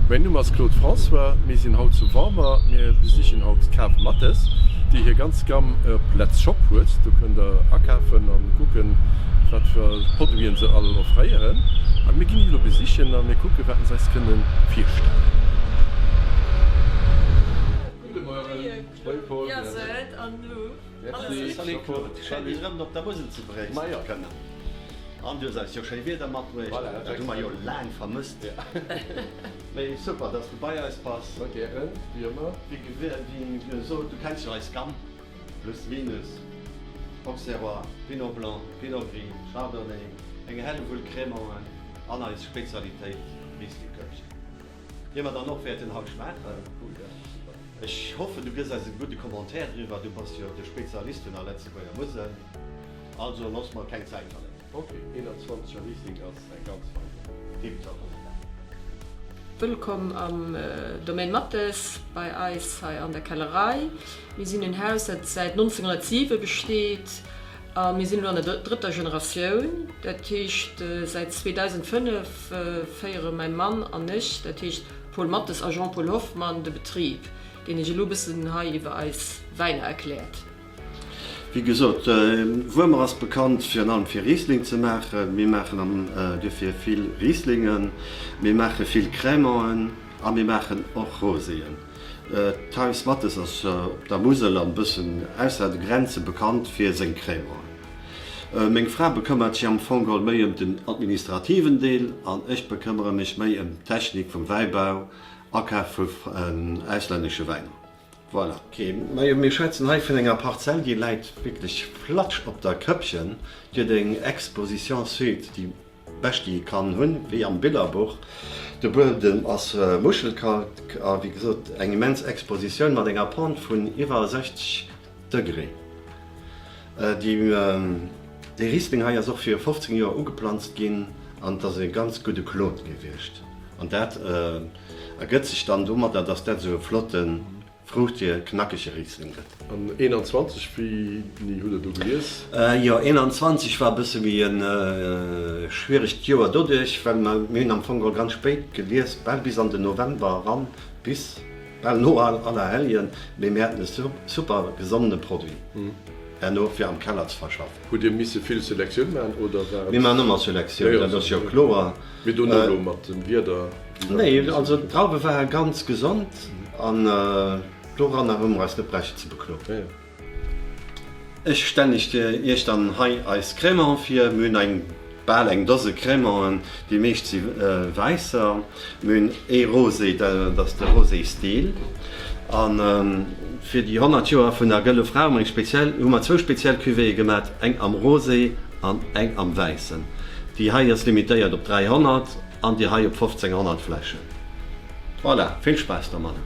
Mäin Numm ass Claude François, mir sinn haut zu Wormer. Mir besichen haut d'Cave Mathes, déi hir ganz Gamm op Let's Shop huet. Do kënnt der akafen an kucken, wat fir Produiten se all offréieren. A mir ginn déi elo besichen a mir kucken, wat se eis kënne virstellen. Gudde Mueren, Hoi Paul. Merci. Salut Claude, schéin dech erëm op der Musel ze begréissen ze kënnen. An du hues eis jo schéi Wieder matbruecht, dat hu mer jo laang vermësst. Mee super, dass du bei eis bass. Ma gären, wéi ëmmer. Wéi gesot, du kenns jo eis Gamm, plus minus, Auxerrois, Pinot Blanc, Pinot Gris, Chardonnay, eng Hellewull Crémanten an eis Spezialitéit, Riesling Köppchen. Déi mer dann och wäerten haut schmaachen. Ech hoffen, du gëss eis e gudde Commentaire driwwer, du bass jo de Spezialist vun der Lëtzebuerger Musel. Also looss mer keng Zäit verléieren. Ok, 21 er Riesling ass eng ganz fein Saach. Tiptop. Wëllkomm am Domaine Mathes bei eis hei an der Kellerei. Mir sinn en Haus, dat säit 1907 besteet a mir sinn elo an der drëtter Generatioun. Dat heescht, säit 2005 féiere mäi Mann an ech, dat heescht Paul Mathes a Jean-Paul Hoffmann, de Betrib, deen iech elo e bëssen hei iwwer eis Wäiner erkläert. Wéi gesot, Wuermer ass bekannt virun allem fir Riesling ze maachen. Mir maachen duerfir vill Rieslingen, mir maache vill Crémanten a mir maachen och Roséen. D'Haus Mathes ass op der Musel an e bëssen ausser de Grenze bekannt fir seng Crémanten. Meng Fra bekëmmert sech am Fong geholl méi ëm den administrativen Deel an ech bekëmmere mech méi ëm d'Technik vum Wäibau, Akaf vu auslännesche Wäiner. Voilà. Ok, majo mir schwätzen hei vun enger Parzell, déi läit wierklech flatsch op der Këppchen. Déi huet eng Exposition sud, déi bescht déi ee kann hunn, wéi am Billerbuch. De Buedem ass Muschelkalk a wéi gesot eng immens Expositioun mat enger Pente vun iwwer 60 Degré. Dee Riesling hei ass och viru 15 Joer ugeplanzt ginn an et ass e ganz gudde Claude gewiescht. An dat ergëtt sech dann domadder, dass dat esou e flotte, fruuchtige, knackege Riesling gëtt. An 21, wéini hutt Der do gelies? Jo, 21 war e bësse méi e schwieregt Joer doduerch, well mer, mir hunn am Fong geholl ganz spéit gelies, bal bis an den November eran, bis. Bal no Allerhelljen, mee mir haten e super gesondene Produit herno fir am Keller ze verschaffen. Hutt Dir misse vill Selektioun maachen oder war et? Mir maachen ëmmer Selektioun, dat ass jo kloer. Mee dono elo mat dem Wieder? Nee, also d'Drauwe ware ganz gesond an doranner hu mer eis net bräichten ze bekloen. Ech stellen iech dann hei eis Crémant vir. Mir hunn eng bal eng Dose Crémanten, déi meescht si wäisser. Mir hunn ee Rosé, dat ass de Rosé Style. A fir déi 100 Joer vun der Gëlle Fra hu mer eng speziell, hu mer zwou speziell Cuvéeë gemat, eng am Rosé an eng am Wäissen. Déi hei ass limitéiert op 300 an déi hei op 1500 Fläschen. Voilà, vill Spaass domadder!